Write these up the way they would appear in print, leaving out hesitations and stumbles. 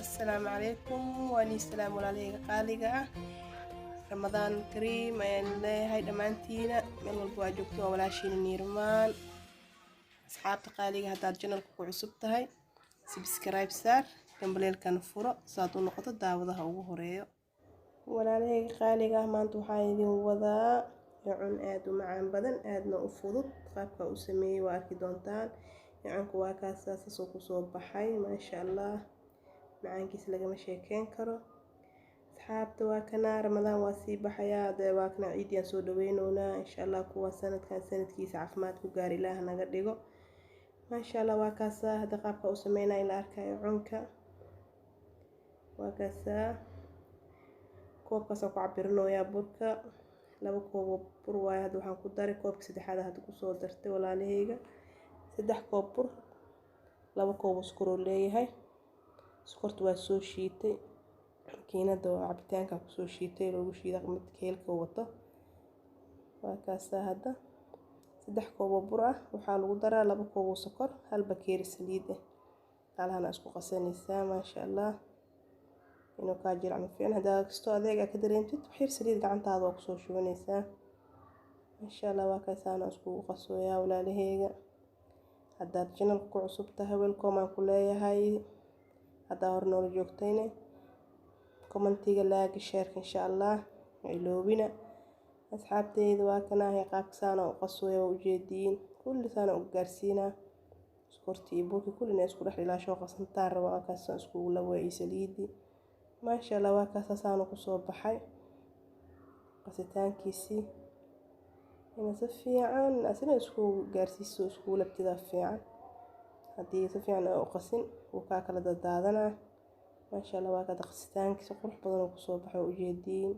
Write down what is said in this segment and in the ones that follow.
Assalaamu calaykum, waa salaam walaalahayga qaaliga ah. Ramadaan kariim ayaan leeyahay dhammaantiina meel walba waa joogto. Waa walaashiina Niirmaan. Asxaabta qaaliga, haddaad channelka ku cusub tahay, subscribe saar, gambaleelkana furo saad u noqoto daawadaha ugu horeeyo. Walaalahayga qaaliga ah, maanta waxaan idin wadaa cun aada u macaan badan, aadna u fudud. Qaabka u sameeyey waa arki doontaan. Yacanku waa kaas, saasoo kusoo baxay, maasha Allah, macaankiisa lagama sheekeyn karo. Asxaabta, waa kanaa, Ramadaan waa sii baxayaa dee, waa kana ciidiyaan soo dhaweynoonaa insha Allah. Kuwa sanadkan sanadkiisa caafimaad ku gaar Ilaah naga dhigo. Maasha Allah, waa kaasaa hadda qaabka u sameynaya la arkayo. Cunka waa kaasaa, koobkaasaan ku cabirinooyaa burka. 2 koob oo bur waaye. Hadda waxaan ku daray koobka saddexaad hadda kusoo dartay, walaalahayga. 3 koob bur, 2 koob oo sokor oo leeyahay. Sokorta waa soo shiitay, makiinada oo cabitaanka kusoo shiitay, loogu shiida midka heelka wato. Waa kaasaa hadda 3 koob oo bur ah waxaa lagu daraa 2 koob oo sokor, 1 bakeeri saliid ah. Halahana isku qasanaysaa, maasha Allah. Inuu kaa jilcmo fiican, haddaa kastoo adeeg aa ka dareentid, wax yar saliid gacantaada waa kusoo shubanaysaa. Maasha Allah, waa kaasaana iskugu qasooyaa. Walaalaheyga, haddaad channelka ku cusub tahay, welcome aan ku leeyahay. Haddaa hore noola joogtayne, commentiga, likega, shareka insha Allah iloobina. Asxaabteyda, waa kanaahay qaabka saana u qasooya, waa ujeediin. Kulli saana u gaarsiinaa sokortii iyo burkii, kullina isku dhex ilaashoo qasantaan raba. Waa kaas iskugu lawaa iyo saliidii, maasha Allah. Waa kaas saana kusoo baxay qasitaankiisii. Ina si fiican asina isku gaarsiiso, iskugu labtidaa fiican. Haddii si fiican u qasin, wuu kaa kala dadaadanaa. Maasha Allah, waa kada qasitaankiisa qurux badan oo kusoo baxay, ujeediin.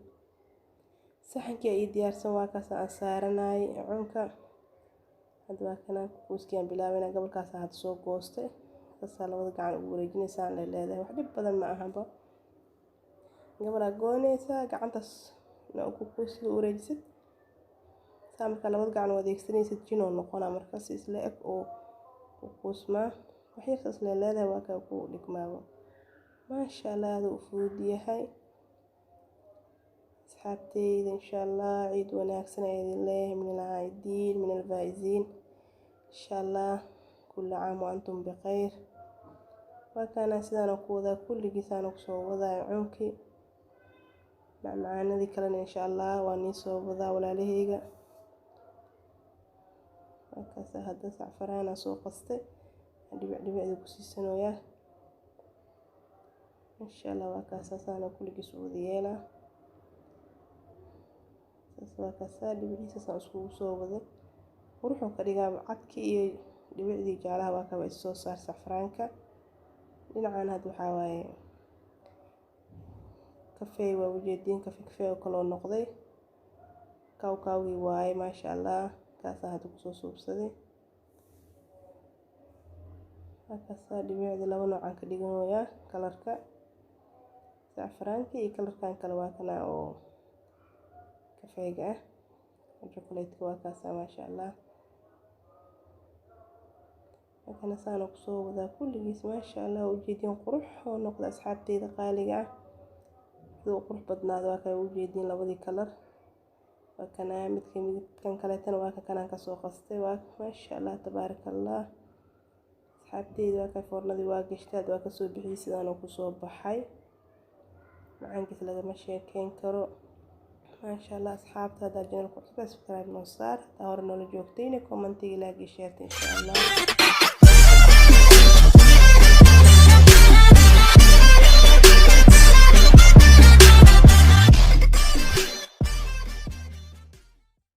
Saxankii ay diyaarsan, waa kaas aan saaranayay cunka. Hadda waa kana kuuskii aan bilaabayna. Gobolkaas hadda soo goostay, saasaa labada gacan ugu wareejinaysaan leedahay. Wax dhib badan ma ahanba. Gabalaa goonaysaa, gacantaas na ku kuusida u wareejisid saa. Markaa labada gacan u adeegsanaysid, jinoo noqonaa markaas isla eg oo ku kuusmaa. Wax yar saas leeleedahay, waa kaa ku dhigmaaba. Maasha Allah, aada u fudud yahay. Asxaabteyda, insha Allah ciid wanaagsan ayaa idin leeyahay. Min alcaa'idiin, min alfaa'iziin, insha Allah. Kulli caam wa antum bikhayr. Waa kaana sidaana ku wadaa, kulligiisaana kusoo wadaayo cunkii. Macmacaanadii kalena insha Allah waa nii soo wadaa, walaalaheyga. Waa hadda sacfaraana soo qastay, dhibic dhibicda ku siisanooyaa insha Allah. Waa kaasasaana kulligiis u wada yeelaa saas. Waa kaasaa dhibiciisaasaan iskugu soo waday, quruxuu ka dhigaa cadkii iyo dhibicdii jaalaha. Waa kaba issoo saar sacfaraanka. Dhinacan hadda waxaa waaye kafee, waa ujeediin, kafee kafee oo kaloo noqday, kawkawgii waaye, maasha Allah. Kaasaan hadda kusoo suubsaday. Waa kaasaa dhibicda laba noocaan ka dhiganayaa, colorka sacfaraanka iyo colorkan kale. Waa kana oo kafeega ah, chocolate-ka. Waa kaasaa, maasha Allah. Kana saana kusoo wadaa kulligiis, maasha Allah, ujeediin, qurux oo noqda. Asxaabteyda qaaliga ah, siduu u qurux badnaada waa kala ujeediin labadii color. Waa kana midka, midkan kaleetana waa ka kanaan kasoo qastay. Waa maasha Allah, tabaaraka Allah. Asxaabteyda, waa ka foornadii waa gashtaad, waa kasoo bixiyey, sidaanoo kusoo baxay. Macaankiis lagama sheekeyn karo, maasha Allah. Asxaabta, haddaa channelka cusub, subscribe noo saar. Haddaa hore noola joogtayna, commentiga, like, shareta insha Allah.